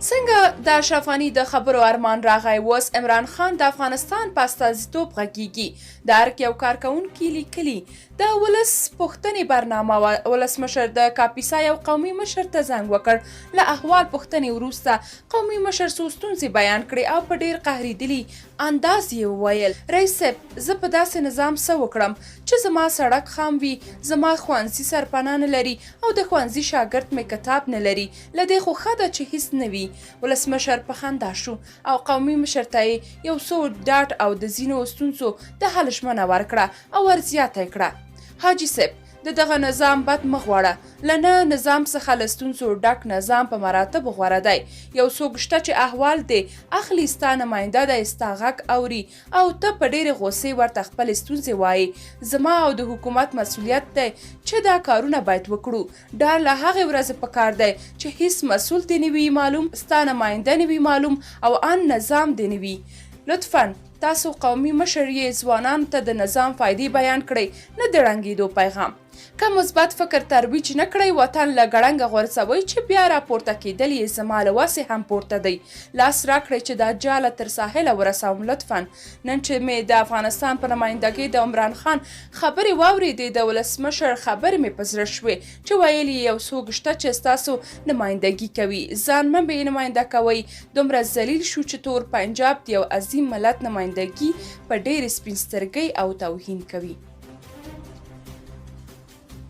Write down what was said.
څنګه د اشرف غني د خبرو ارمان راغی، اوس عمران خان د افغانستان په استازیتوب غږیږي. د ارګ یو کارکوونکي لیکلي، د ولس پوښتنې برنامه وه، ولسمشر د کاپیسا یو قومي مشر ته زنګ وکړ، له احوال پوښتنې وروسته قومي مشر څو ستونزې بیان کړې او په ډېر قهرېدلي انداز یې وویل، رئیس صاحب زه په داسې نظام څه وکړم چې زما سړک خام وي، زما ښوونځي سرپناه نه لري او د ښوونځي شاګرد مې کتاب نه لري، له دې خو ښه ده چې هیڅ نه وي. ولسمشر په خندا شو او قومي مشر ته یې یو څو ډاډ او د ځینو ستونزو د حل ژمنه ورکړه او ورزیاته یې کړه، حاجي صیب! د دغه نظام بد مه غواړه، له نه نظام څخه له ستونزو ډک نظام په مراتبو غوره دی. یو څوک شته چې احوال دې اخلي، ستا نماینده دی، ستا غږ اوري او ته په ډېرې غوسې ورته خپلې ستونزې وایې. زما او د حکومت مسوولیت دی چې دا کارونه باید وکړو. ډار له هغې ورځې په کار دی چې هیڅ مسول دې نه وي معلوم، ستا نماینده نه وي معلوم او ان نظام دې نه وي. لطفاً تاسو قومي مشر یې ځوانانو ته د نظام فایدې بیان کړئ نه د ړنګیدو پیغام. که مثبت فکر ترویج نه کړئ وطن له ګړنګه غورځوئ چې بیا راپورته کیدل یې زما له وسې هم پورته دی. لاس راکړئ چې دا جاله تر ساحله ورسوم لطفاً. نن چې مې د افغانستان په نمایندګۍ د عمران خان خبرې واورېدې، د ولسمشر خبرې مې په زړه شوې چې ویل یې یو څوک شته چې ستاسو نمایندګي کوي، ځان مه بې نماینده کوئ، دومره ذلیل شو چې تور پنجاب د یو عظیم ملت نمایندګي په ډېرې سپین سترګۍ او توهین کوي.